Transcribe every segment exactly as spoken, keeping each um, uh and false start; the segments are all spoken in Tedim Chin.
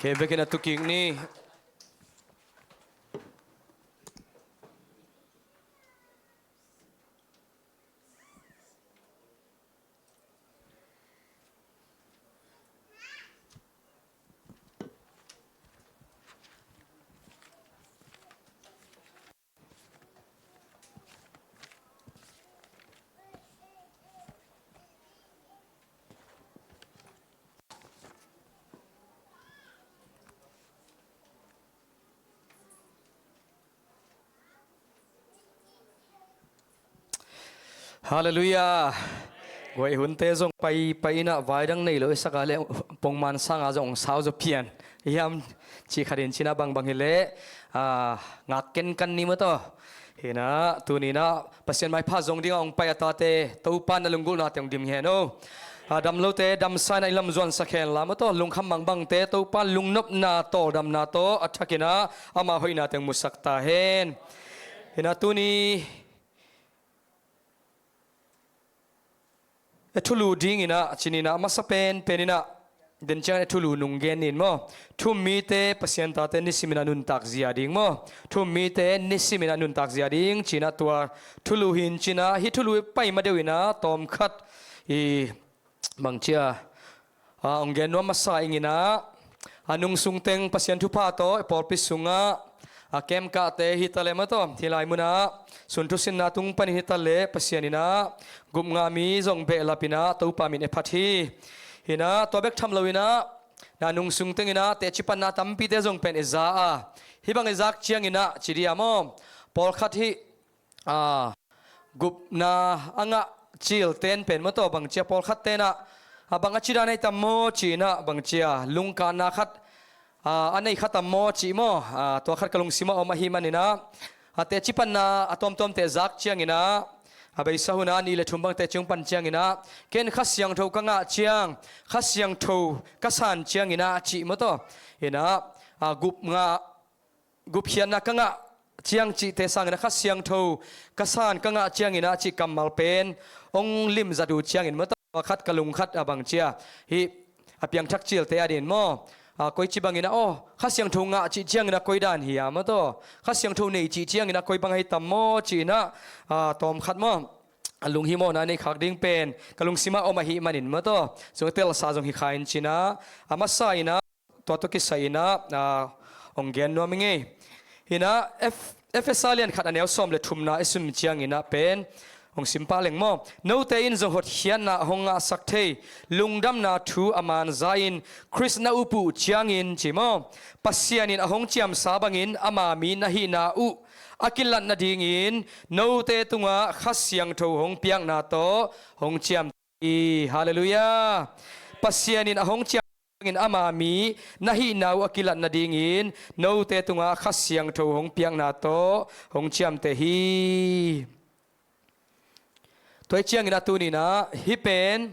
Kei vekin a tukik ni. Halleluiah. Guai hunte zong pai, pai inah vai dang nei lo i saka le pongman sanga zong sau zaw pian hiam cih khatin cinah bangbang hileh, ah, ngak kenkan ni maw taw. Hinah tuninah Pasian maipha zong dinga hong pai a tate Topa na lunggulhnate hong dim hen o. A dam lote damsa inah i lam zuansak hen la maw taw. Lungkham mangbangte Topa lungnopna tawldamna tawh a thakinah ama hoihnate hong musak ta hen. Hinah tuni e thulu dinginah cininah masa penpen inah den ciangin e thulu nung gen nin maw. Thu-um mite Pasian tate nisiminah nuntak zia ding maw. Thu-um mite nisiminah nuntak zia ding cinah tua thulu hin cinah hih thulu i pai ma deuh inah tawmkhat i bangcia, a, hong gen nuam masa inginah a nung sungteng Pasian thupha tawh i pawlpi sungah a kemkahte hitaleh maw taw, hih lai munah sun thusinna tung panin hitaleh Pasian inah gupngah mi zong behlap inah Topa min e phat hi. Hinah tua bek tham lo inah na nung sungteng inah teci panna tampite zong pen i za a, hih bang i zak cianginah ci dia maw, pawlkhat hih a, gupna a ngah cilten pen maw taw bangcia pawlkhat tenah a bang a cidan ahi tam maw cinah bangcia lungkahna khat, a, a nei kha tam maw cih maw, a, tua khat ka lungsimah om ahi maninah a teci panna a tuamtuamte zak cianginah a beisa hunah nih le thum bang teci hong pan cianginah ken Kha Siangtho ka ngah ciang, Kha Siangtho ka san cianginah cih maw taw. Hinah a, gupngah gupkhiatna ka ngah ciang cihte sanginah Kha Siangtho ka san ka ngah cianginah cih kammal pen hong limzat uh ciangin maw taw khat ka lungkhat a bangcia hih a piangthak cilte adin maw, a, koici banginah aw Kha Siangtho ngah cih cianginah koi dan hi a maw taw, Kha Siangtho nei cih cianginah koi bang ahi tam maw cinah, a, tawmkhat maw a lunghimawhna nei khak ding pen ka lungsimah om ahi manin maw taw zong telsa zong hi kha in cinah a masa inah tua tawh kisai inah, a, hong gen nuam i ngei. Hinah Ef-, Efesa lian khat a neu sawm le thumna i sim cianginah pen hong simpah leng maw. Note in zong hotkhiatna a hong ngahsak thei lungdamna thu a manza in Khrist na up uh ciangin ci maw, Pasian in a hong ciamsa bangin ama mi na hihna uh a kilat nadingin note tungah Kha Siangtho hong piakna tawh hong ciam hi. Halleluiah. Pasian in a hong ciam in ama mi na hihna uh a kilat nadingin note tungah Kha Siangtho hong piakna tawh hong ciamteh hi. Tua hi ciangin a tuninah hih pen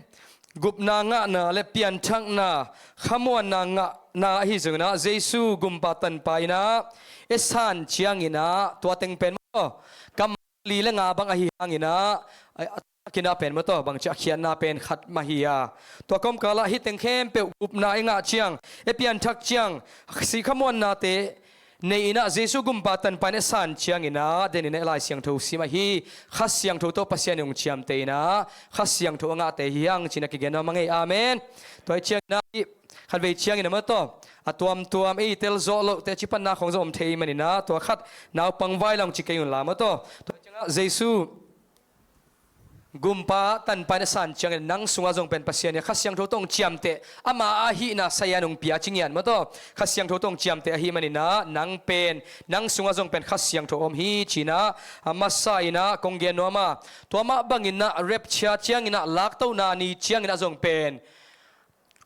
gupna ngahna le pianthakna khamuanna ngahna ahi zonginah Jesu gumpa tanpa inah e san cianginah tua teng pen maw, kammal li le nga bang ahi hanginah a, a takinah pen maw taw bangci a khiatna pen khat mah hi a. Tua kawmkalah hih teng khempeuh gupna e ngah ciang, e pianthak ciang, sih khamuannate nei inah Jesu gumpa tanpa in e san cianginah den inah e Lai Siangtho sim ahi Kha Siangtho tawh Pasian in hong ciamteh inah Kha Siangtho a ngahte hi hang cinah kigen nuam a ngei. Amen. Tua hi cianginah hih khatvei cianginah maw taw a tuamtuam ei telzawh loh teci panna khong zong om thei maninah tua khat naupang vai lang ci kei unla maw taw. Tua hi ciangah Jesu gumpa tanpa in a san ciangin nang sungah zong pen Pasian in Kha Siangtho tawh hong ciamteh, ama ahihna saya in hong pia ci ngian maw taw. Kha Siangtho tawh hong ciamteh ahi maninah nang pen nang sungah zong pen Kha Siangtho om hi cinah a masa inah kong gen nuam a. Tua mah banginah rapture cianginah laktohna ni cianginah zong pen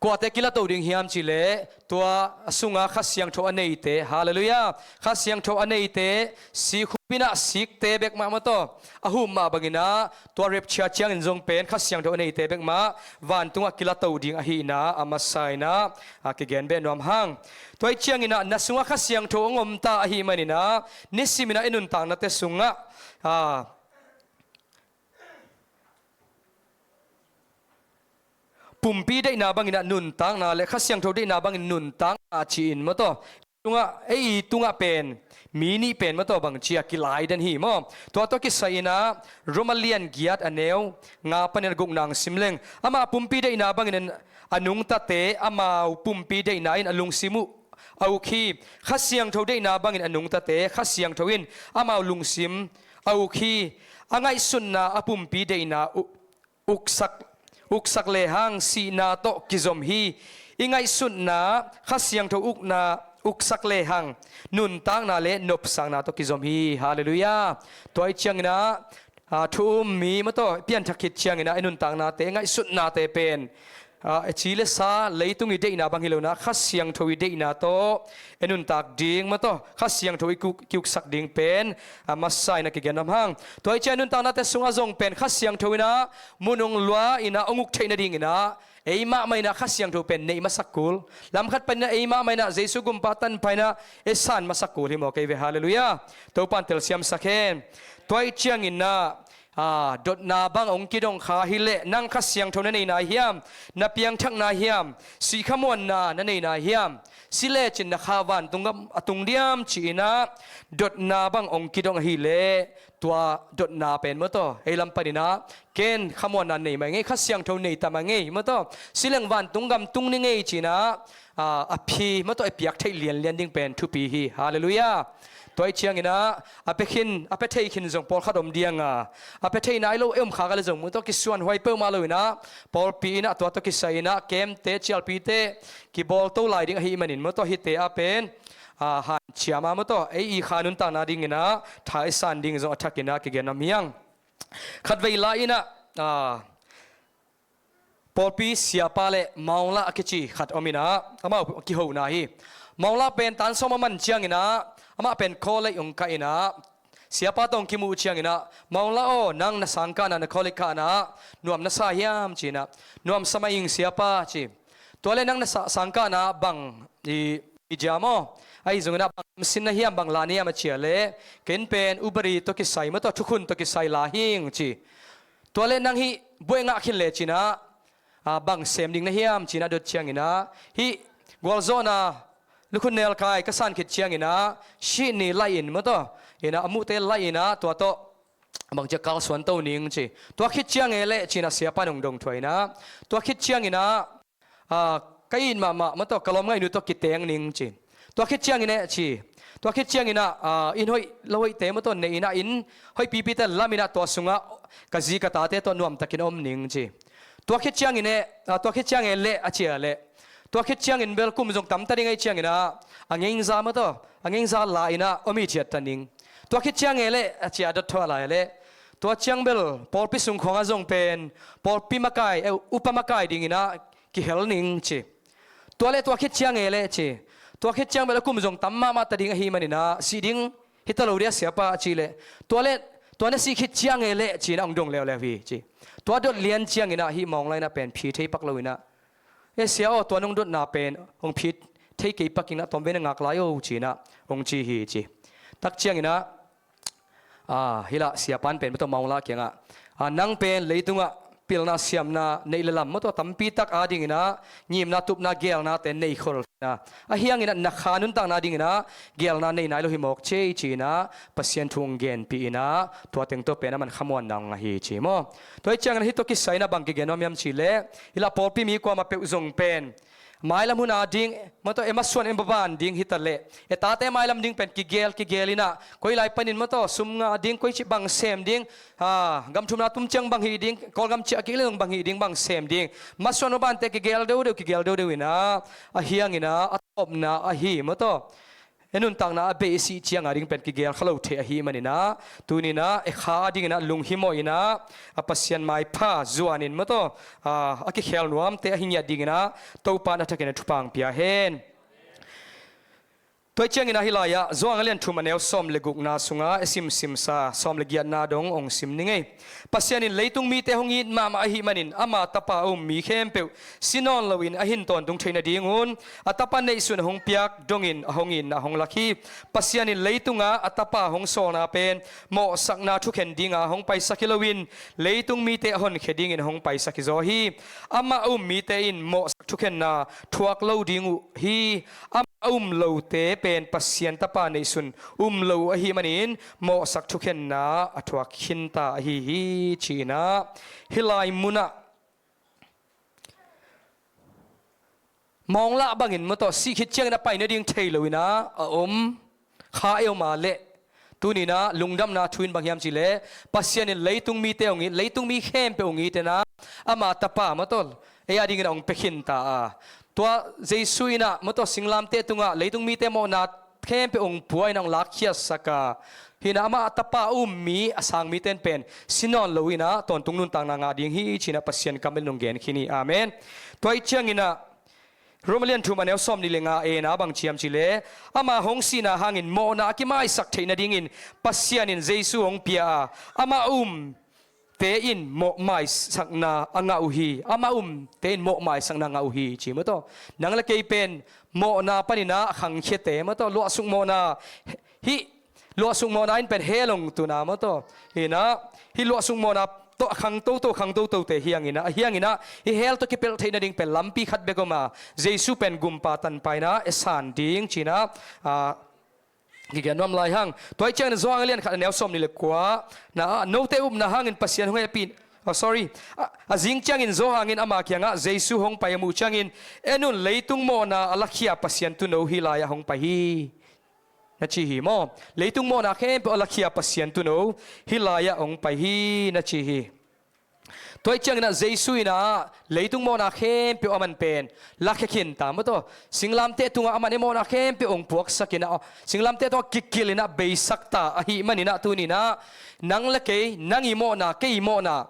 kuate kilahtoh ding hiam cihleh tua a sungah Kha Siangtho a neite. Halleluiah. Kha Siangtho a neite sik hup inah sikte bek mah maw taw a hup mah banginah tua rapture ciangin zong pen Kha Siangtho a neite bek mah vantungah kilahtoh ding ahihna a masa inah a kigen beh nuam hang. Tua hi cianginah na sungah Kha Siangtho hong omta ahi maninah nisiminah i nuntaknate sungah a pumpi deihna banginah nuntakna le Kha Siangtho deihna bangin nuntak a ci-in maw taw. Tungah, ei i tungah pen mi nih pen maw taw bangci a kilai den hi maw. Tua tawh kisai-in ah Roma lian giat a neu nga panin a gukna hong sim leng, amah pumpi deihna bangin a nungtate amau pumpi deihna in a lungsim uh a uk hi. Kha Siangtho deihna bangin a nungtate Kha Siangtho in amau lungsim a uk hi. A ngaihsutna a pumpi deihna uh uksak, uksak lehang sihna tawh kizom hi. I ngaihsutna Kha Siangtho ukna, uksak lehang nuntakna le nopsakna tawh kizom hi. Halleluiah. Tua i ciangin ah, a, thu um mi maw taw pianthak khit ciangin ah i nuntaknate, i ngaihsutnate pen, a, ci le sa, leitung i deihna bang hi lo-in ah Kha Siangtho i deihna tawh i nuntak ding maw taw, Kha Siangtho i kuk, kiuksak ding pen a masa-in ah kigen nuam hang. Tua i ciang nuntaknate sungah zong pen Kha Siangtho in ah mun hong lua-in ah hong uk theih nadingin ah ei mahmah in ah Kha Siangtho pen neih masak kul. Lam khat panin ah ei mahmah in ah Jesu gumpa tanpha in ah ei san masak kul hi maw kei ve. Halleluiah. Topa'n telsiamsak hen. Tua i ciangin ah, a, dotna bang hong kidong kha hi leh nang Kha Siangtho na nei nai hiam? Na piangthak nai hiam? Sih khamuanna na nei nai hiam? Si lecin na kha vantung gam a tung diam ci-in ah dotna bang hong kidong ahih leh tua dotna pen maw taw ei lam panin ah ken khamuanna nei mah ing ei, Kha Siangtho nei ta mah ing ei maw taw, si leng vantung gam tung ning ei ci-in ah, a, a phi maw taw i piak theih lianlian ding pen thupi hi. Halleluiah. Tua i ciangin ah a pia khin, a pia thei khin zong pawlkhat om ding a, a pia thei nai lo i om khak a leh zong maw taw kisuanhuai peuhmah lo-in ah pawlpi in ah tua tawh kisai-in ah camp-te, cialpite kibawlto lai ding ahih manin maw taw hihte ah pen, a, hanciam a maw taw ei i kha nuntakna dingin ah tha i san ding zong a thakin ah kigen nuam hi hang. Khatvei lai-in ah, a, pawlpi siapa le Maung La a kici khat om-in ah amau kihona hi. Maung La pen tan sawm a man ciangin ah amah pen college hong kah-in ah siapa tawh hong kimuh ciangin ah, Maung La aw, nang na sangkahna, na college kahna nuam na sa hiam ci-in ah, nuam sa mah ing siapa ci. Tua leh nang na sa, sangkahna bang i, i jia maw, ahi zongin ah bang sin na hiam, bang la na hiam a ci a leh, ken pen upadi tawh kisai maw taw thukhun tawh kisai la hing ci. Tua leh nang hih buai ngah khin lecin ah, a, bang sem ding na hiam ci-in ah dot ciangin ah, hih gualzawhna lukhun nelkai ka san khit ciangin ah Sydney laih in maw taw, in ah a muhte laih in ah tua tawh bangci a kalsuan to ning ci. Tua khit ciang e leh ci-in ah siapa in hong dong thuah in ah, tua khit ciangin ah, a, ka it mahmah maw taw ka lawm ngaihnu tawh kiteng ning ci. Tua khit ciangin e ci. Tua khit ciangin ah, a, inn hoih lo hoihte maw taw nei in ah inn hoih pipite lam in ah tua sungah ka zi ka tate tawh nuamtakin om ning ci. Tua khit ciangin e, a, tua khit ciang e leh a ci a leh, tua khit ciangin bel kum zong tam ta ding ahih ciangin ah a ngeinza maw taw, a ngeinza la in ah om hi ciat ta ning. Tua khit ciang e leh a ci a dot thuah lai a leh, tua ciang bel pawlpi sung khawngah zong pen pawlpi makai, eh, upa makai dingin ah kihel ning ci. Tua leh tua khit ciang e leh ci. Tua khit ciang bel a kum zong tam mahmah ta ding ahih manin ah sih ding hi ta lo dia siapa a cih leh, tua leh, tua na sih khit ciang e leh ci-in ah hong dong leuleu hi ci. Tua dot lian ciangin ah hih Maung La in ah pen phi thei pak lo-in ah, e sia aw, tua nong dotna pen hong phi thei kei pak ing ah, tawmvei na ngak lai o ci-in ah hong ci hi ci. Tak ciangin ah, a, hih lah siapa in pen maw taw Maung La kiangah, a, nang pen leitungah pilna siamna neih le lam maw taw tampi tak adingin ah ngimna, tupna, geelnate nei khol hi-in ah, ahi hangin ah na kha nuntakna dingin ah geelna nei nai lo hi mawk ci ei ci-in ah Pasian thu hong genpih in ah tua teng tawh pen a man khamuanna hong ngah hi ci maw. Tua ahih ciangin ah hih tawh kisai-in ah bang kigen nuam hiam cih leh, hih lah pawlpi mi kuamah peuh zong pen mailam hun ading maw taw, e masuan e maban ding hi ta leh, e tate mailam ding pen kigeel, kigeel in ah, koi lai panin maw taw sum ngah ding, koi cih bang sem ding, a, gam thumna tum ciang bang hih ding, Kawlgam ciah kik leh zong bang hih ding, bang sem ding, masuan mabante kigeel deuhdeuh, kigeel deuhdeuh in ah, ahi hangin ah a tawpna ahi maw taw, e nuntakna a bei i sih ciang ading pen kigeel kha lo thei ahih manin ah, tuni-in ah e kha adingin ah lunghimawh in ah, a, Pasian maipha zuanin maw taw, a, a kikhel nuamte ahi ngiat dingin ah Topa'n a thakin ah thupha hong pia hen. Tua ciangin ah hih lai-ah Johan a lian thum a neu sawm le gukna sungah i simsimsa sawm le giatna dong hong sim ning ei. Pasian in leitung mite hong it mahmah ahih manin ama tapa a um mi khempeuh si nawn loin a hin tawntung theih nadingun a tapa neihsun a hong piak dongin a hong itna a hong lak hi. Pasian in leitungah a tapa hong sawlna pen mawhsakna thukhen dinga hong paisak hi loin leitung mite a honkhia dingin a hong paisak hi zaw hi. Amah a um mite in mawhsak thukhenna thuak lo ding uh hi. Amah a um lote pen Pasian tapa neihsun um lo uh ahih manin mawhsak thukhenna a thuak khinta ahi hi, ci-in ah hih lai munah mawnglah bangin maw tawh sih khit ciangin a pai nading thei loin ah a om kha euma leh tuni-in ah lungdamna thu in bang hiam cihleh Pasian in leitung mite hong it, leitung mi khempeuh hong it in ah ama tapa maw tawh ei a dingin a hong pia khinta a. Tua Jesu in ah maw tawh singlamteh tungah leitung mite mawhna khempeuh hong pua in ah hong lakkhiatsak a. Hi-in ah amah tapa a um mi a sang mite in pen si nawn loin ah tawntung nuntakna ngah ding hi, ci-in ah Pasian kammal in hong gen khin hi. Amen. Tua ahih ciangin ah Rom a lian thum a neu sawm nih le nga a bang ci hiam cihleh ama hong sihna hangin mawhna a kimaisak theih nadingin Pasian in Jesu hong pia a, amah a umte in mawhmaisakna a ngah uh hi. Amah a umte in mawhmaisakna a ngah uh hi, ci maw tawh. Nang le kei pen mawhna panin ah a khangkhiate maw tawh, luahsuk mawhna, hih luahsuk mawhna in pen hell hong tun a maw tawh. Hi-in ah hih luahsuk mawhna tawh a khang toto, khang totote hi hangin ah, ahi hangin ah hih hell tawh kipelh theih nading pen lampi khat bek om a, Jesu pen gumpa tanpa in ah i san ding, ci-in ah, ah, kigen nuam lai hang. Tua ahih ciangin Johan a lian khat a neu sawm nih le kuana ah, note upna hangin Pasian hong hehpih, oh, sorry. A, a zing ciangin Johan in ama kiangah Jesu hong pai a muh ciangin, en un, leitung mawhna a lakhia Pasian Tuuno hih lai-ah hong pai hi, na ci hi maw. Leitung mawhna khempeuh a lakhia Pasian Tuuno hih lai-ah hong pai hi, na ci hi. Tua ahih ciangin ah Jesu in ah leitung mawhna khempeuh aman pen lakhia khinta maw tawh. Singlamteh tungah aman i mawhna khempeuh hong puaksak in ah, singlamteh tungah kikilh in ah beisak ta ahih manin ah tuni-in ah nang le kei, nang i mawhna, kei i mawhna,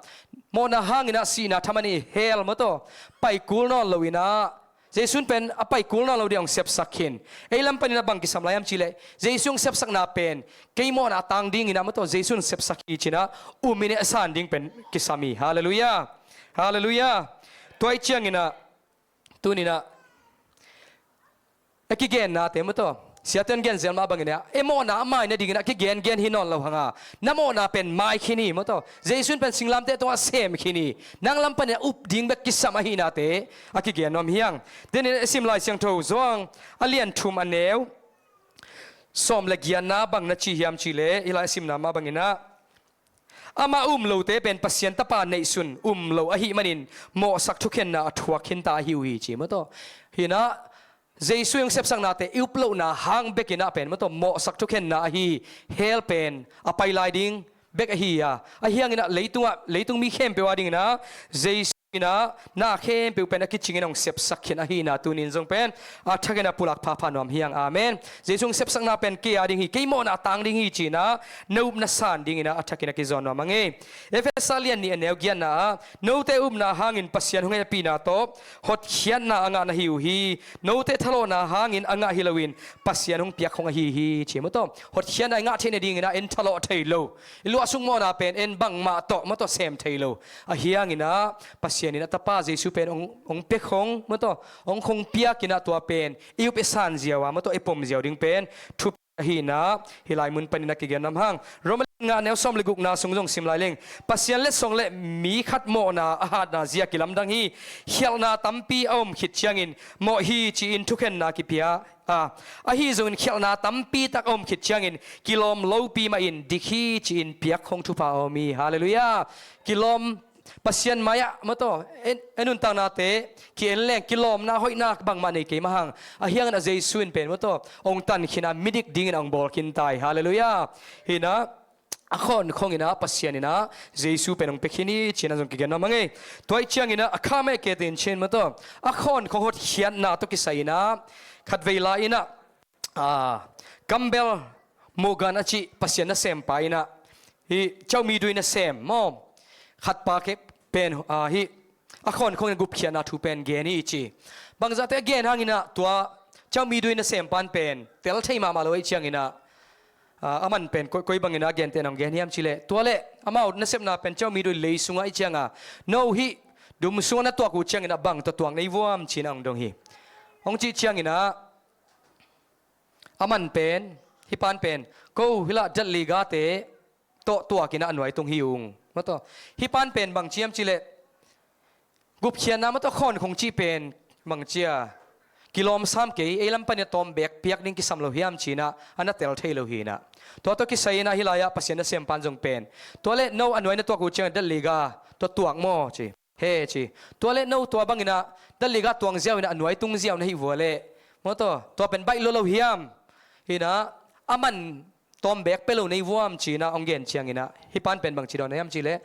mawhna hangin ah sihna thaman i hell maw tawh pai kul nawn loin ah Jesu in pen a pai kul nawn lo ding hong sepsak khin. Ei lam panin ah bang kisam lai hiam cihleh Jesu hong sepsakna pen kei mawhna a tang dingin ah maw tawh Jesu in sepsak hi, ci-in ah um in ah a san ding pen kisam hi. Halleluiah. Halleluiah. Tua ahih ciangin ah tuni-in ah a kigennate maw tawh, siate in gen zel mah bangin ah i mawhna a mai nadingin ah kigengen hi nawn lo hang a, na mawhna pen mai khin hi maw tawh. Jesu in pen singlamteh tungah sem khin hi. Nang lam panin ah up ding bek kisam ahihnate a kigen nuam hi hang. Tuni-in ah i sim Lai Siangtho Johan a lian thum a neu sawm le giatna bang na ci hiam cihleh, hih lai a simna mah bangin ah amah a um lote pen Pasian tapa neihsun um lo ahih manin mawhsak thukhenna a thuak khinta ahi uh hi, ci maw tawh. Hi-in ah Jesu hong sepsaknate i up lohna hang bekin ah pen maw tawh mawhsak thukhenna ahi, hell pen a pai lai ding bek ahi a. Ahi hangin ah leitungah, leitung mi khempeuh a dingin ah Jesu in ah na khempeuh pen a kicingin hong sepsak khin ahihna tuni-in zong pen a thakin ah pulak phapha nuam hi hang. Amen. Jesu hong sepsakna pen kei a ding hi, kei mawhna a tang ding hi, ci-in ah na up na san dingin ah a thakin a kizawn nuam hang ei. Efesa lian nih a neu giatna ah, note upna hangin Pasian hong hehpihna tawh hotkhiatna a ngah na hi uh hi. Note thalawhna hangin a ngah hi loin Pasian hong piak khong ahi hi, ci maw tawh. Hotkhiatna i ngah theih nadingin ah en thalawh thei lo. I luahsuk mawhna pen en bangmah tawh maw tawh sem thei lo. Ahi hangin ah Pasian in a tapa Jesu pen hong, hong pia khong maw tawh, hong khong piak in ah tua pen i up i san ziau a maw tawh i pom ziau ding pen thupi ahihna hih lai mun panin a kigen nuam hang. Rom a lian nga a neu sawm le gukna sung zong sim lai leng. Pasian letsong le mi khat mawhna a hatna zia kilamdang hi. Khialhna tampi a om khit ciangin mawh hi ci-in thukhenna kipia a, ahi zongin khialhna tampi tak a om khit ciangin kilawm lopi mahin dik hi ci-in piak khong thupha a om hi. Halleluiah. Kilawm, Pasian mai-ah maw tawh, en, en nuntaknate ki-en leng kilawmna hoihna bangmah nei kei mah hang. Ahi hangin ah Jesu in pen maw tawh hong tan khin a, midik dingin hong bawl khin ta hi. Halleluiah. Hi-in ah a khawnkhong in ah Pasian in ah Jesu pen hong pia khin hi ci-in ah zong kigen nuam hang ei. Tua ahih ciangin ah a kha mah e ke tein cin maw tawh, a khawnkhong hotkhiatna tawh kisai in ah khatvei lai in ah, ah, Campbell Morgan a cih Pasian nasempa in ah hih Chau Mi Dui nasem maw, khatpa ke pen, ah, hih a khawnkhong in gupkhiatna thu pen gen hi ci. Bangzahte a gen hangin ah tua Ciau mi dui nasem pan pen tel thei mahmah lo ahih ciangin ah, ah, a man pen koi, koi bangin ah gentehna hong gen hiam cih leh, tua leh amau nasepna pen ciau mi dui lei sungah ahih ciangin ah, no hih dum sungah na tuak uh ciangin ah bang tawh tuak na hi vuam ci-in ah hong dong hi. Hong cih ciangin ah, a man pen, hih pan pen, ko hih lah datliga te tawh tuakin ah a nuai tung hi ung. Maw taw, hih pan pen bang ci hiam cih leh, gupkhiatna maw taw, khawnkhong cih pen bang ci a, kilawm sam kei, ei lam panin a tawm beek piak ding kisam lo hiam ci-in ah a na tel thei lo hi-in ah. Tua tawh kisai-in ah hih lai-ah Pasian nasem pan zong pen, tua leh no a nuai na tuak uh ciangin datliga tawh tuak maw ci. He ci. Tua leh no tua bangin ah datliga tuang ziau-in ah a nuai tung ziau na hih vua leh, maw taw, tua pen baih lua lo hiam? Hi-in ah a man tawm beek pia lo na hi vuam ci-in ah hong gen ciangin ah, hih pan pen bang ci dawn na hiam cih leh,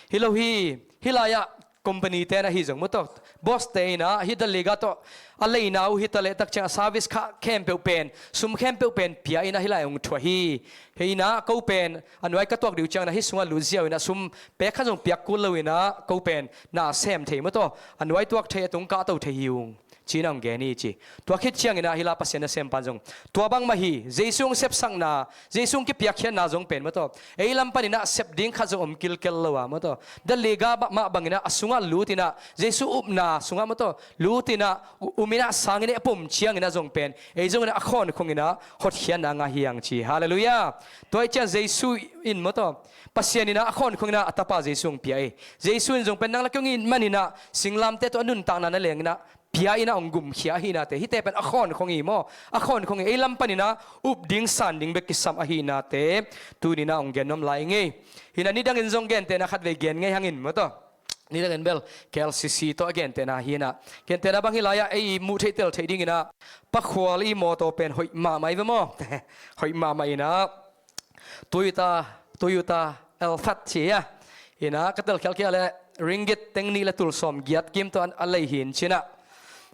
hi lo hi, hih lai-ah company te in ahi zong maw taw, boss te in ah hih datliga tawh a leina uh hi ta leh, tak ciang a service kha khempeuh pen, sum khempeuh pen pia-in ah hih lai hong thuah hi. Hi-in ah ko pen a nuai ka tuak ding uh ciangin ah hih sungah lut ziau-in ah sum pek khat zong piak kul lo-in ah ko pen na sem thei maw taw, a nuai tuak thei, a tung kahto thei hi ung ci-in ah hong gen hi ci. Tua khit ciangin ah hih lai-ah Pasian nasem pan zong tua bang mah hi, Jesu hong sepsakna, Jesu hong kipiakkhiatna zong pen maw taw, ei lam panin ah sep ding khat zong om kilkel lo a maw taw, datliga mah bangin ah a sungah lut-in ah, Jesu upna sungah maw taw, lut-in ah, u-, um-in ah sang-in ah a pom ciangin ah zong pen ei zongin ah a khawnkhong in ah hotkhiatna a ngah hi hang ci. Halleluiah. Tua ahih ciang Jesu in maw taw, Pasian in ah a khawnkhong in ah a tapa Jesu hong pia hi. Jesu in zong pen nang leh kei hong it manin ah singlamteh tawh a nuntakna nangawn in ah pia-in ah hong gumkhia ahihnate, hihte pen a khawnkhong hi maw, a khawnkhong hi, ei lam panin ah up ding san ding bek kisam ahihnate tuni-in ah hong gen nuam lai ing ei. Hi-in ah nidangin zong gentehna khatvei gen ngei hang in maw taw, nidangin bel K L C C tawh a gentehna hi-in ah, gentehna bang hih lai-ah ei muh theih tel theih dingin ah, Pa Khual i mawtaw pen hoih mahmah hi ve maw. Hoih mahmah in ah, Toyota, Toyota Alphard ci a. Hi-in ah ka telkhial kei leh ringgit teng nih leh tul sawm giat kim tawh a lei hi-in ci-in ah.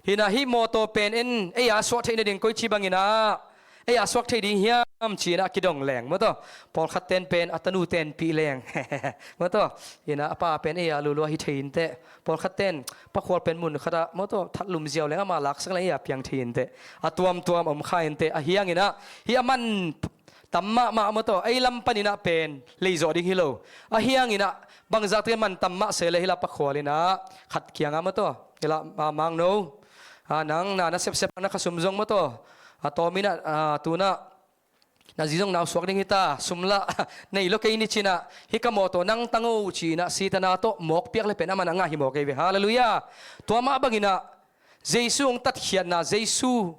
Hi-in ah hih mawtaw pen en ei a suah theih nading koici bangin ah ei a suak thei ding hiam ci-in ah a kidong leng maw taw. Pawlkhat ten pen a tanu tenpih leng maw taw. Hi-in ah a pa pen ei a lulua hi thei inteh. Pawlkhat ten Pa Khual pen mun khat ah maw taw, that lum ziau leng, amah laksak leng ei a piang thei inteh. A tuamtuam om kha inteh. Ahi hangin ah hih a man tam mahmah maw taw, ei lam panin ah pen lei zawh ding hi lo. Ahi hangin ah bangzah takin man tam mah se leh hih lai-ah Pa Khual in ah khat kiangah maw taw, hih lai-ah, a, Mangno, a, nang na, na sepsep na khasum zong maw taw, a, tawm in ah, a, tu-in ah na zi zong nau suak ding hi ta, sum lah nei lo kei ni ci-in ah, hih ka mawtaw nang tang o ci-in ah sitana tawh mawk piak leh pen a man a ngah hi mawk ei ve. Halleluiah. Tua mah bangin ah Jesu hong tatkhiatna, Jesu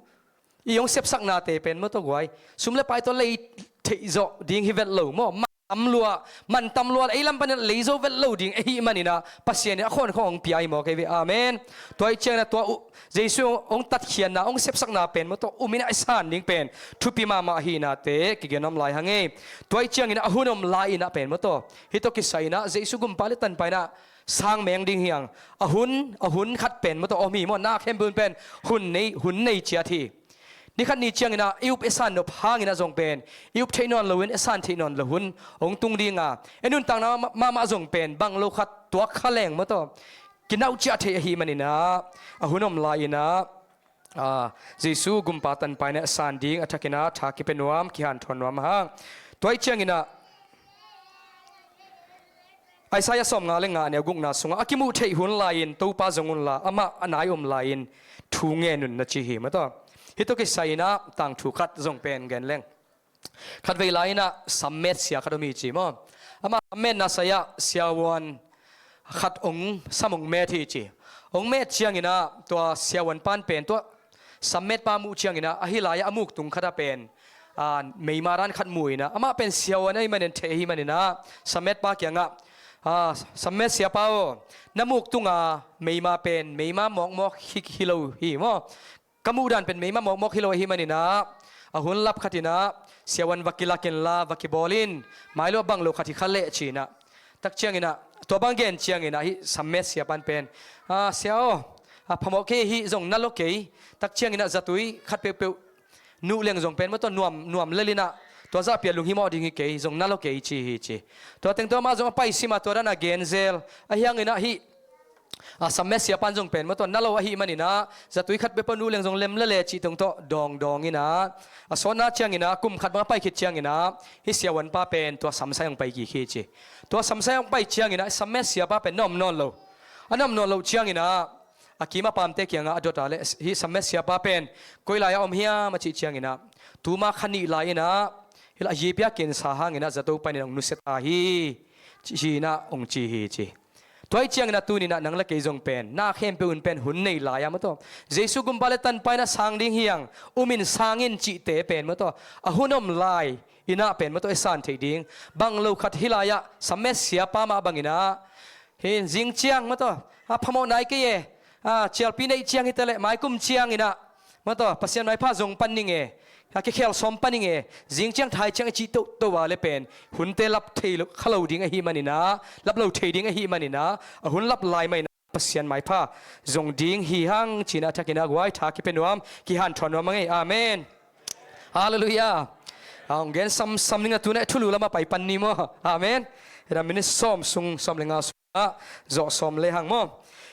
i hong sepsaknate pen maw taw guai, sum leh pai tawh lei theih zawh ding hi vet lo maw. Man tam lua, man tam lua, ei lam panin ah lei zo vet lo ding ahih manin ah Pasian in a khawnkhong hong pia hi mawk ei ve. Amen. Tua ahih ciangin ah tua uh, Jesu hong, hong tatkhiatna, hong sepsakna pen maw taw, um in ah i san ding pen thupi mahmah ahihnate kigen nuam lai hang ei. Tua ahih ciangin ah a hun om lai-in ah pen maw taw, hih tawh kisai-in ah Jesu Gumpa leh Tanpa in ah sang meng ding hi hang. A hun, a hun khat pen maw taw om hi maw, na khempeuh pen hun nei, hun nei ciat hi. Ni khat ni ciangin ah i up i san nop hangin ah zong pen i up theih nawn loin i san theih nawn lo hun hong tung ding a, i nuntakna mah, mahmah zong pen bang lo khat tuak kha leng maw taw, kinauh ciah thei ahih manin ah, a hun om lai-in ah, a, Jesu Gumpa Tanpa in ah san ding a thakin ah tha kipia nuam, kihanthawn nuam hang. Tua ahih ciangin ah Isaiah sawmnga leh nga, a neu gukna sungah, a kimuh theih hun lai-in Topa zong unla, amah a nai om lai-in thu ngen un, na ci hi maw taw. Hih tawh kisai-in ah tangthu khat zong pen gen leng. Khatvei lai-in ah sammet sia khat om hi ci maw. Amah sammetna sai-ah siavuan khat hong sam, hong met hi ci. Hong met ciangin ah tua siavuan pan pen tua sammetpa muh ciangin ah, ahi lai-ah a muk tung khat ah pen, a, meima dan khat mu-in ah, amah pen siavuan ahih manin, thei ahih manin ah, sammetpa kiangah, a, sammet siapa aw, na muk tunga meima pen meima mawkmawk hi, hi lo hi maw. Ka muh dan pen meima mawkmawk hi lo ahih manin ah, a hun lap khatin ah siavuan va kilak inla, va kibawl in, mai lo bang lo khat hi kha leh ci-in ah. Tak ciangin ah, tua bang gen ciangin ah, hih sammet siapan pen, a, sia aw, a, phamawh kei hi, zong na lo kei. Tak ciangin ah zatui khat peuhpeuh nuh leng zong pen maw taw nuam, nuam lel in ah, tua zah pia lunghimawh ding hi kei, zong na lo kei ci hi ci. Tua teng tua mah zong a paisim a, tua dan a gen zel. Ahi hangin ah hih A, Sam Met siapa in zong pen maw tawh na lo ahih manin ah, zatui khat bek peuh nuh leng zong lem lele cih tungtawn dawngdawng in ah, a sawtna ciangin ah, kum khat bang a pai khit ciangin ah, hih siavuanpa pen tua Sam side hong pai kik hi ci. Tua Sam side hong pai ciangin ah, Sam Met siapa pen na om nawn lo. A na om nawn loh ciangin ah, a kim a paamte kiangah a dot a leh, hih Sam Met siapa pen koi lai-ah om hiam a cih ciangin ah, tuma kha nih lai-in ah, hih lah a yipi a cancer hangin ah zato panin hong nusia ta hi, ci-in ah hong ci hi ci. Tua ahih ciangin ah tuni-in ah nang le kei zong pen, na khempeuh in pen hun nei lai-a maw tawh, Jesu Gumpa le Tanpa in ah sang ding hi hang, um in, sang in cihte pen maw tawh, a hun om lai-in ah pen maw tawh i san theih ding. Bang lo khat hih lai-ah Sam Met siapa mah bangin ah, hi zing ciang maw tawh, a phamawh nai kei e, a cialpi neih ciang hi ta leh, mai kum ciangin ah maw tawh, Pasian maipha zong pan ning e, a kikhel sawm pan ning e, zing ciang thai ciang i cih toto a leh pen, hunte lap thei lo, kha lo ding ahih manin ah, lap lo thei ding ahih manin ah, a hun lap lai mah in ah Pasian maipha zong ding hi hang ci-in ah a thakin ah guai tha kipia nuam, kihanthawn nuam a ngei. Amen. Halleluiah. A hong gen samsam ning a, tu-in ah thulu lamah pai pan ni maw. Amen. Hi-in ah minit sawm sung, sawm le nga sung ah zawh sawm le hang maw.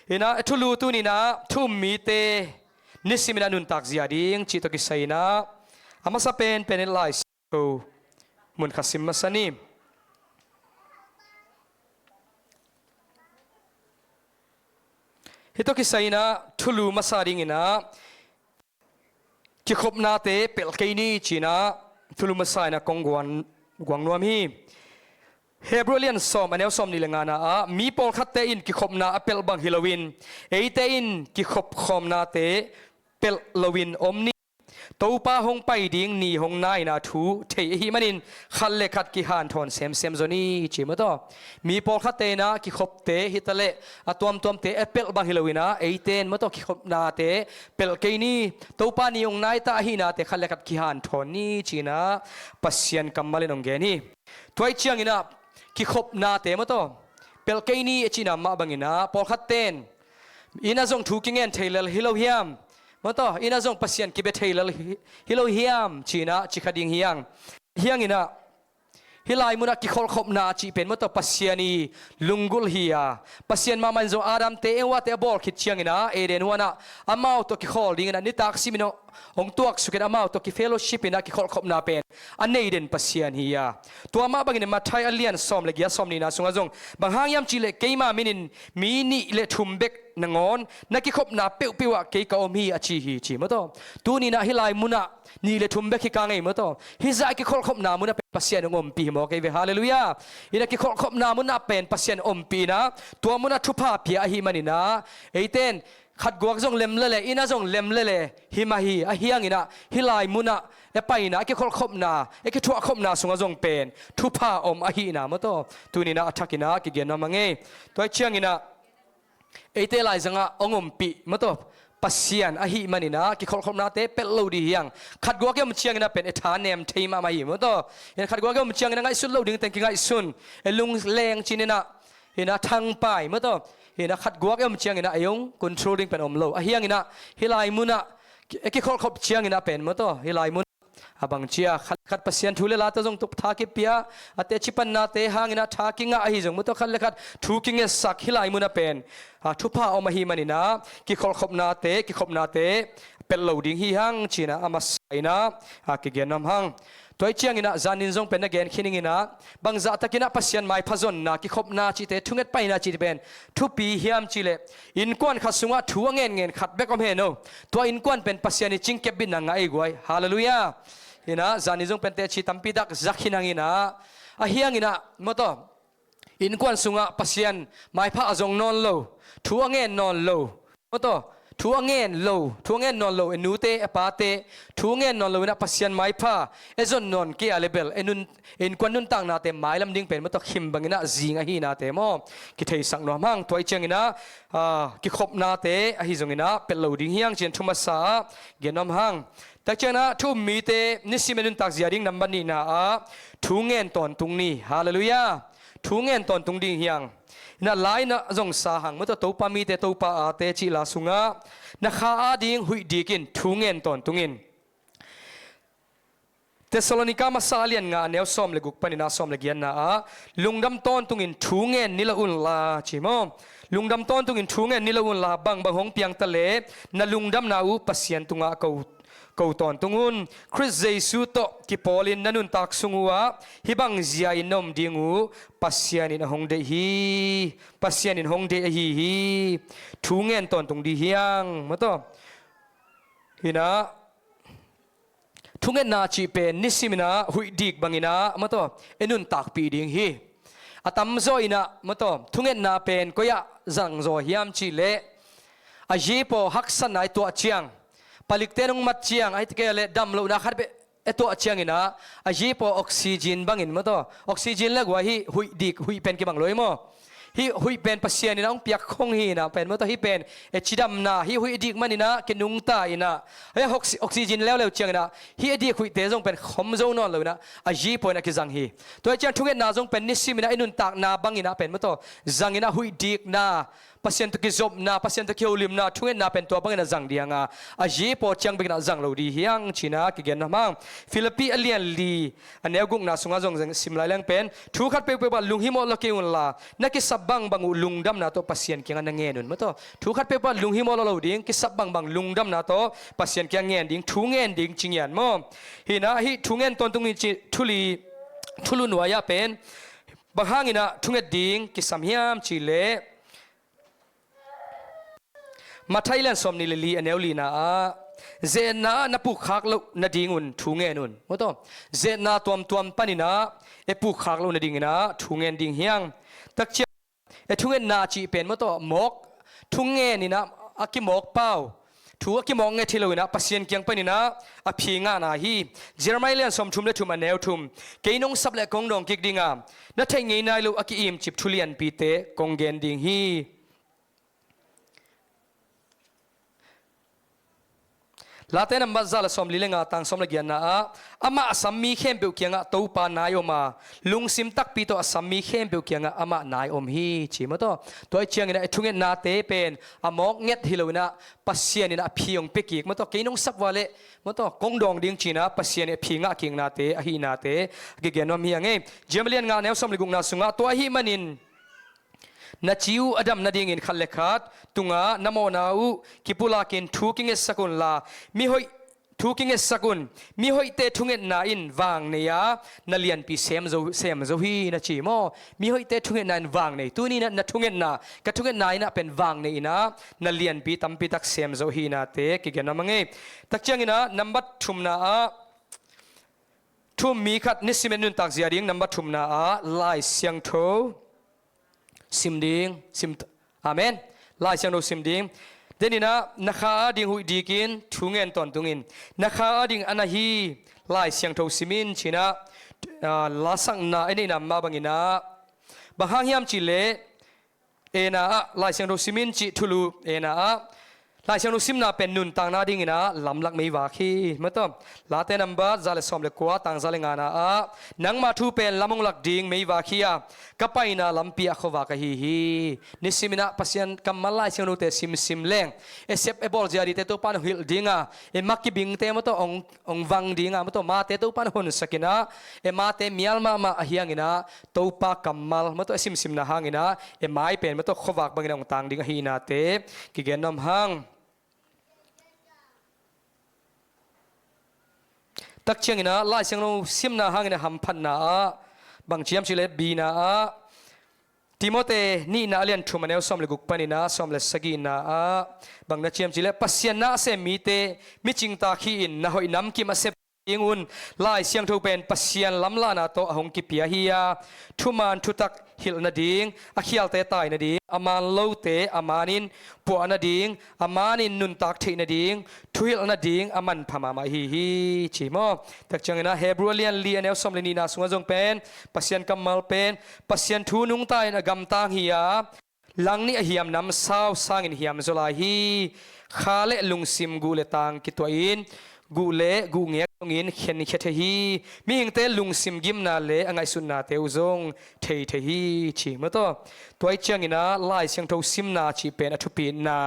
Hi-in ah thulu tuni-in ah thu-um mite nisimin ah nuntak zia ding cih tawh kisai-in ah, a masa penpen in Lai Siangtho mun khat sim masa ni. Hih tawh kisai-in ah thulu masa dingin ah, kikhopnate pelh kei ni ci-in ah thulu masa-in ah kong guan, guang nuam hi. Hebru a lian sawm, a neu sawmnih le ngana ah, mi pawlkhatte in kikhopna a pelh bang hi loin, eite in kikhop khawmnate pelh loin om ni. Topa hong pai ding ni hong nai-in ah thu thei ahih manin, khat le khat kihanthawn semsem zaw ni ci maw tawh. Mi pawlkhatte in ah kikhopte hi ta leh, a tuamtuamte a pelh bang hi loin ah, eite in maw tawh kikhopnate pelh kei ni. Topa ni hong nai ta ahihnate khat le khat kihanthawn ni ci-in ah Pasian kammal in hong gen hi. Tua ahih ciangin ah kikhopnate maw tawh pelh kei ni a cihna mah bangin ah, pawlkhatte in, inn ah zong thu kingen thei lel hi lo hiam? Maw tawh, inn ah zong Pasian kibia thei lel hi, hi lo hiam ci-in ah ci kha ding hi hang. Hi hangin ah, hih lai munah kikholhkhopna cih pen maw tawh Pasian ii lunggulh hi a, Pasian mahmah in zong Adam-te, Eva-te a bawl khit ciangin ah, Eden huan ah amau tawh kikhawl dingin ah nitak simin hong, hong tuaksuk in, amau tawh ki-fellowship in ah kikholhkhopna pen a nei den Pasian hi a. Tua mah bangin Matthai a lian sawm le giat, sawmnihna sungah zong, bang hang hiam cih leh keima min in mi nih le thum bek nangawn na kikhopna peuhpeuh ah kei ka om hi a ci hi ci maw tawh. Tuni-in ah hih lai munah nih le thum bek hi kha ngei maw tawh. Hih zah a kikholhkhopna munah pen Pasian hong ompih hi mawk ei ve. Halleluiah. Inn ah kikholhkhopna munah pen Pasian ompih in ah, tua munah thupha pia ahih manin ah, eite in khat guak zong lem lele, inn ah zong lem lele hi mah hi. Ahi hangin ah hih lai munah e paina, e kikholhkhopna, e kithuahkhopna sungah zong pen thupha om ahihna maw tawh, tuni-in ah a thakin ah kigen nuam a ngei. Tua ahih ciangin ah eite laizangah hong ompih maw tawh Pasian ahih manin ah kikholhkhopnate pelh lo ding hi hang. Khat guak i om ciangin ah pen e tha nem thei mahmah hi maw tawh. Inn ah khat guak i om ciangin ah ngaihsut loh ding teng kingaihsun, e lungleng cin in ah, hi-in ah thangpai maw tawh. Hi-in ah khat guak i om ciangin ah ei hong control ding pen om lo. Ahi hangin ah hih lai munah ki-, e kikholhkhop ciangin ah pen maw tawh, hih lai mun a bang ci a, khat, khat Pasian thu le la tawh zong tuk tha kipia, a teci pannate hangin ah tha kingah ahi zong maw tawh, khat le khat thu kingetsak hih lai munah pen, a, thupha om ahih manin ah kikholhkhopnate, kikhopnate pelh lo ding hi hang ci-in ah a masa-in ah, a, kigen nuam hang. Tua ahih ciangin ah zanin zong pen na gen khin ing in ah, bang zahtakin ah Pasian maipha zonna, kikhopna cihte, thunget paina cihte pen thupi hiam cih leh, innkuan khat sungah thu a ngenngen khat bek om hen aw. Tua innkuan pen Pasian ii cingkep bitna ngah ei guai. Halleluiah. Hi-in ah zanin zong pen teci tampi tak za khin hang in ah, ahi hangin ah maw tawh, innkuan sungah Pasian maipha a zong nawn lo, thu a ngen nawn lo, maw tawh, thu a ngen lo, thu a ngen nawn lo e nute, e pate, thu ngen nawn lo in ah Pasian maipha e zon nawn kei a leh bel e nun, e innkuan nuntaknate mailam ding pen maw tawh khim bangin ah zing ahihnate maw, kitheisak nuam hang. Tua ahih ciangin ah, a, kikhopnate ahi zongin ah pelh lo ding hi hang ci-in thu masa ah gen nuam hang. Tua ahih ciangin ah thu-um mite nisimin nuntak zia ding nambat nihna ah thu ngen tawntung ni. Halleluiah. Thu ngen tawntung ding hi hang. Hi-in ah la-in ah zong sa hang maw tawh, Topa mite, Topa ate cih la sungah, na kha ading huih dik in thu ngen tawntung in. Thessalonika masa a lian nga a neu sawm le guk panin a sawm le giatna ah, lungdam tawntungin thu ngen ni lo unla, ci maw? Lungdam tawntungin thu ngen ni lo unla, bangbang hong piangta le na lungdamna uh Pasian tungah ko, ko tawntung un. Khrist Jesu tawh kipawlin na nuntak sung uhah hih bang zia-in na om ding uh Pasian in a hong deih hi. Pasian in hong deih ahi hi. Thu ngen tawntung dih hiang, maw taw. Hinah, thungetna cih pen nisiminah huih dik banginah, maw taw, i nuntakpih ding hi. A tamzaw inah, maw taw, thungetna pen koi-ah zangzaw hiam cihleh, a zipaw haksatna i tuah ciang, palikte nong mat ciang, ahih kei leh damlohna khat beh e tuah cianginah, a zipaw oxygen bangin, maw taw, oxygen le guai hi, huih dik, huih pen kibang lo hi maw? Hih huih pen Pasian inah hong piak khong hi inah pen, maw taw, hih pen e cidamna, hih huih dik maninah kinungta inah, hih oxy-, oxygen leuleu cianginah hih e dik huihte zong pen khom zo nawn lo inah a zipaw inah kizang hi. Tua hi ciang thungetna zong pen nisiminah i nuntakna banginah pen, maw taw, zanginah huih dikna, Pasian tawh kizopna, Pasian tawh kiholimna, thungetna pen tua bangin a zang dih hang a, a zipaw ciang bekin a zang lo dih hiang cinah kigen nuam hang. Philippi a lian li a neu gukna sungah zong sim lai leng pen, thu khat peuhpeuh ah lunghimawh lo kei unla, na kisap bangbang uh lungdamna tawh Pasian kiangah na ngen un, maw taw. Thu khat peuhpeuh ah lunghimawh lo lo ding, kisap bangbang lungdamna tawh Pasian kiangah ngen ding, thu ngen ding ci ngian maw? Hinah, hih thu ngen tawntungin ci, thuli, thulu nuai-ah pen bang hanginah thunget ding kisam hiam cihleh, Matthai lian sawmnih le li a neu lina ah, ze-etna ah na pukkhak loh nadingun thu ngen un, maw taw. Ze-etna tuamtuam paninah e pukkhak loh nadinginah thu ngen ding hiang. Takciang e thungetna cih pen, maw taw, mawk, thu ngeninah a kimawk pau, thu a kimawk nget hi loinah Pasian kiang paninah a phi ngahna hi. Jeremiah lian sawmthum le thum a neu thum, kei nong sap le kong dawng kik dinga, na theih ngei nai lo a ki-imcip thu lianpite kong gen ding hi. Late nambat za le sawmli le nga, tang sawm le giatna ah, amah a sam mi khempeuh kiangah Topa nai om a, lungsim takpi tawh a sam mi khempeuh kiangah amah nai om hi, ci, maw taw. Tua hi cianginah e thungetnate pen a mawk nget hi loinah Pasian inah a phi hong pia kik, maw taw, kei nong sap ua leh, maw taw, kong dawng ding cinah Pasian in a phi ngah kiknate ahihnate a kigen nuam hi a ngei. Jeremiah lian nga a neu sawm le gukna sungah, tua ahih manin na ci uh a dam nadingin khat le khat tungah na mawhna uh kipulakin thu kingetsak unla, mi hoih thu kingetsak un. Mi hoihte thungetna in vang nei a, na lianpi sem zo, sem zo hi, na ci maw? Mi hoihte thungetna in vang nei. Tuni inah na thungetna, ka thungetna inah pen vang nei inah na lianpi tampitak sem zo hi inate kigen nuam a ngei. Takcianginah nambat thumna ah, thu-um mi khat nisimin nuntak zia ding, nambat thumna ah Lai Siangtho sim ding, sim, amen. Lai Siangtho sim ding. Deninah na kha ading huih dikin thu ngen tawntungin, na kha ading a na hi Lai Siangtho simin cinah, ah, lasakna i neihna mah banginah, bang hang hiam cihleh, ena ah Lai Siangtho simin cih thulu ena ah, Lai Siangtho simna pen nuntakna dinginah lamlak meivak hi, maw taw. Late nambat za le sawm le kua, tang za le ngana ah, nangma thu pen lam hong lak ding meivak hi a, ka paina lampi ah khuavak ahi hi. Nisiminah Pasian kammal Lai Siangthote simsim leng, e sep e bawl zia dingte Topa in hong hilh dinga, e ma kibingte, maw taw, hong, hong vang dinga, maw taw, mate Topa in hong honsakinah, e mate mial mahmah ahi hanginah Topa kammal, maw taw, e simsimna hanginah e mai pen, maw taw, khuavak bangin hong tang ding ahi inate kigen nuam hang. Takcianginah Lai Siangtho simna hangin a hamphatna ah, bang ci hiam cihleh, bina ah, Timote nihna a lian thum a neu sawm le guk paninah sawm le sagihna ah, bang na ci hiam cihleh, Pasian na a sem mite micingtak hi-in na hoih namkim a sem dingun, Lai Siangtho pen Pasian lamlahna tawh a hong kipia hi a, thuman thutak hilh nading, a khialte tai nading, a man lote a manin puah nading, a manin nuntak theih nading, thuhilh nading a manpha mahmah ahi hi, ci maw? Takcianginah Hebru a lian li a neu sawm le nihna sungah zong pen Pasian kammal pen, Pasian thu nungta in a gamtang hi a, langnih a hiam namsau sangin hiam zaw lai hi. Kha le lungsim, guh le tang kituahin, guh le guhngek dongin khenkhia thei hi. Mihingte lungsim gimna le a ngaihsutnate uh zong thei thei hi, ci maw taw. Tua hi cianginah Lai Siangtho simna cih pen a thupitna.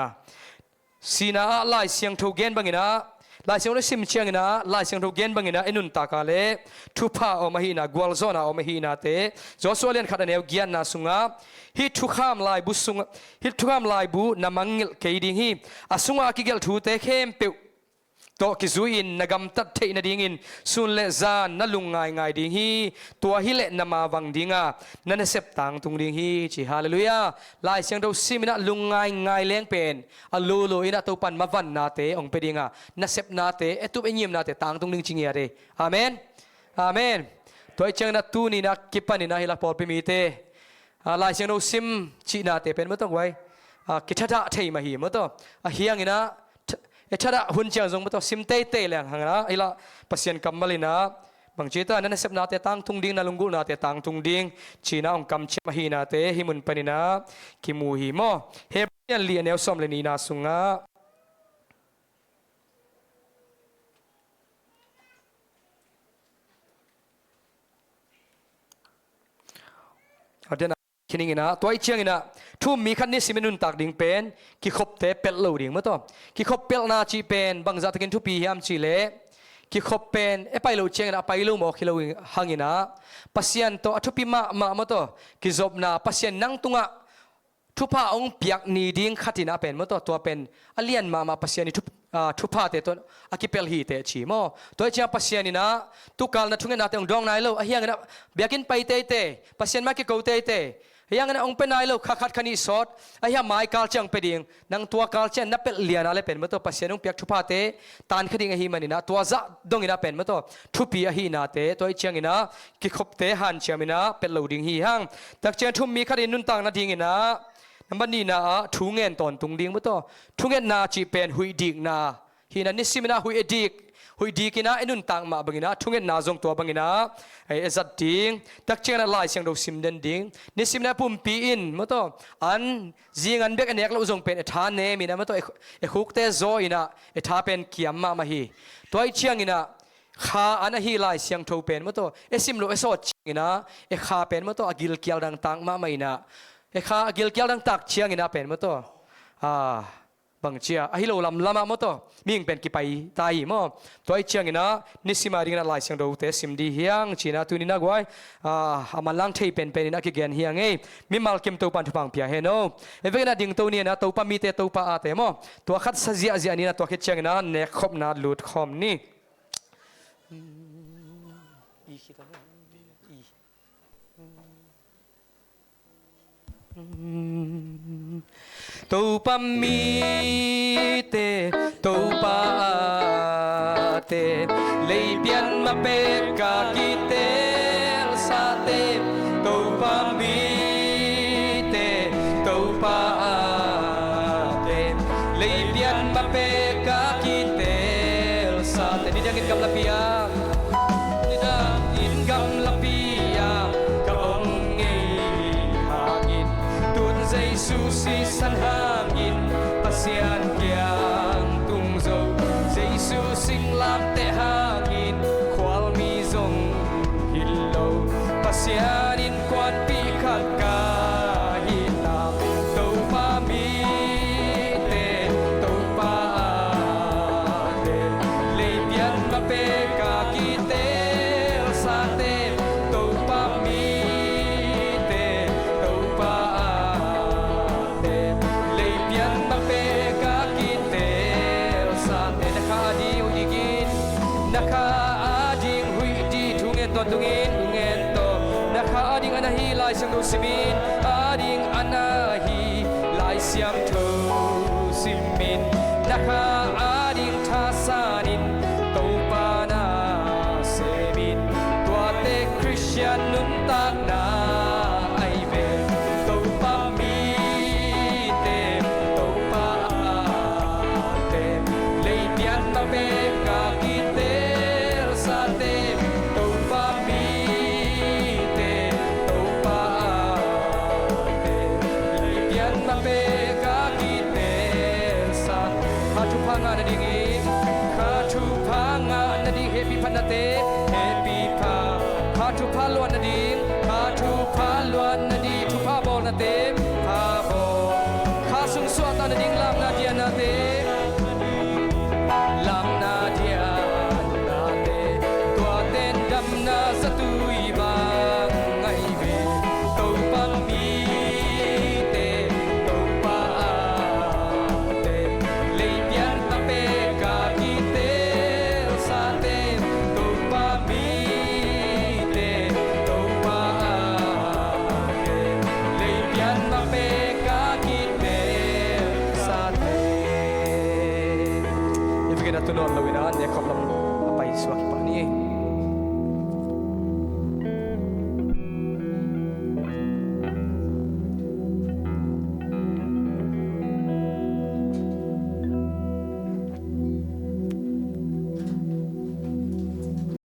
Sina ah Lai Siangtho gen banginah Lai Siangtho sim ciangin ah, Lai Siangtho gen bangin ah i nuntak a le thupha a om ahihna, gualzawhna a om ahihnate, Joshua lian khat a neu giatna sungah, hih thukham laibu sungah, hih thukham laibu na mangngilh kei ding hi. A sungah a kigelh thute khempeuh tawh kizui-in na gamtat theih nadingin sun le zan na lungngaingai ding hi. Tua hileh na mavang ding a, na nasep tangtung ding hi, ci. Halleluiah. Lai Siangtho sim in ah lungngaingai leng pen a lolo in ah Topa'n mavannate hong pia ding a, nasepnate, e tup e ngimnate tangtung ding ci ngiat hi. Amen. Amen. Tua ahih ciangin ah tuni-in ah kipanin ah hih la pawlpi mite, a, Lai Siangtho sim cihnate pen maw tawh guai, a, kithadah thei mah hi maw tawh. Ahih hangin ah th-, e thadah hun ciang zong maw tawh sim teitei leng hang in ah hih la Pasian kammal in ah bangci ta, na nasepnate tangtung ding, na lunggulhnate tangtung ding, ci-in ah hong kamciam ahihnate hih mun panin ah kimu hi maw. Hebru lian li a neu sawm le nihna sungah, a, den a, khin ing in ah, tua ahih ciangin ah thu um mi khat nisim i nuntak ding pen kikhopte pelh lo ding maw tawh. Kikhop pelhna cih pen bangzah takin thupi hiam cih leh, kikhop pen e pai loh ciangin ah a pai lo mawk hi lo hangin ah, Pasian tawh a thupi mahmah maw tawh kizopna, Pasian nang tungah thupha hong piak ni ding khat in ah pen maw tawh, tua pen a lian mahmah Pasian i thup-, a, thuphate tawh a kipelh hi teh ci maw. Tua ahih ciang Pasian in ah tukal na thungetnate hong dawng nai lo, ahih hangin ah biakinn pai teitei, Pasian mai kiko teitei, ahih hangin ah hong pia nai lo, kha khat kha nih sawt, ahih hang mai kal ciang pia ding. Nang tua kal ciang na pelh lian a le pen maw tawh, Pasian hong piak thuphate tan kha ding ahih manin ah, tua zah dongin ah pen maw tawh thupi ahihnate, tua ahih ciangin ah kikhopte hanciam in ah pelh lo ding hi hang. Takciang thu um mi khat in nuntak nadingin ah, number nihna ah thu ngen tawntung ding maw tawh. Thungetna cih pen huih dikna hi in ah, nisim in ah huih e dik, huih dik in ah e nuntak mah bangin ah thungetna zong tua bangin ah e, e zat ding. Takciang in ah Lai Siangtho sim den ding. Nisim in ah pumpi in maw tawh, an zing an bek e nek loh zong pen e tha nem in ah maw tawh, e, e khukte zaw in ah e tha pen kiam mahmah hi. Tua ahih ciangin ah kha an ahi Lai Siangtho pen maw tawh, e sim loh e sawt ciangin ah e kha pen maw tawh a gilkial dangtak mahmah in ah, e kha a gilkial dangtak ciangin ah pen maw tawh, a, bangci a, ahi lo lamlam ah maw tawh mihing pen kipai ta hi maw. Tua ahih ciangin ah nisim a dingin ah Lai Siangthote sim dih hi hang, ci-in ah tuni-in ah guai, a, a manlang thei penpen in ah kigen hi hang ei. Mimal kim Topa'n thupha hong pia hen aw. E vekin ah dingto ni in ah, Topa mite, Topa ate maw, tua khat sa ziahziah ni in ah, tua khit ciangin ah nekkhopna lut khawm ni. Topa mite, Topa ate, leipian mapek a kitelsate, Topa mite, Topa ate, leipian mapek a kitelsate. Nidangin gamlapi ah, nidangin gamlapi ah ka om ngei hangin, tun Jesu sisan hangin Pasian kiang tung zo, Jesu singlamteh hangin khualmi zong hi lo, Pasian innkuanpih khat ka hi ta. Topa mite, Topa ate, leipian mapek a kitelsate, Topa mite, Topa ate, leipian mapek a kitelsate. Na kha ading huih dik in, na kha ading huih dik thu ngen tawntungin, thu ngen tawh. Na kha ading an ahi Lai Siangtho sim in, ading an ahi Lai Siangtho sim in, na kha ading thasan in Topa na sem in, tuate Khristian nuntakna ahi ve. Topa mite, Topa ate, leipian mapek a kitelsate, Topa mite, Topa ate, leipian mapek a kitelsate. Kha thupha ngah nadingin, kha thupha ngah nading hehpih phatnate, hehpih pha, kha thupha luan nading, kha thupha luan nading thupha bawlnate,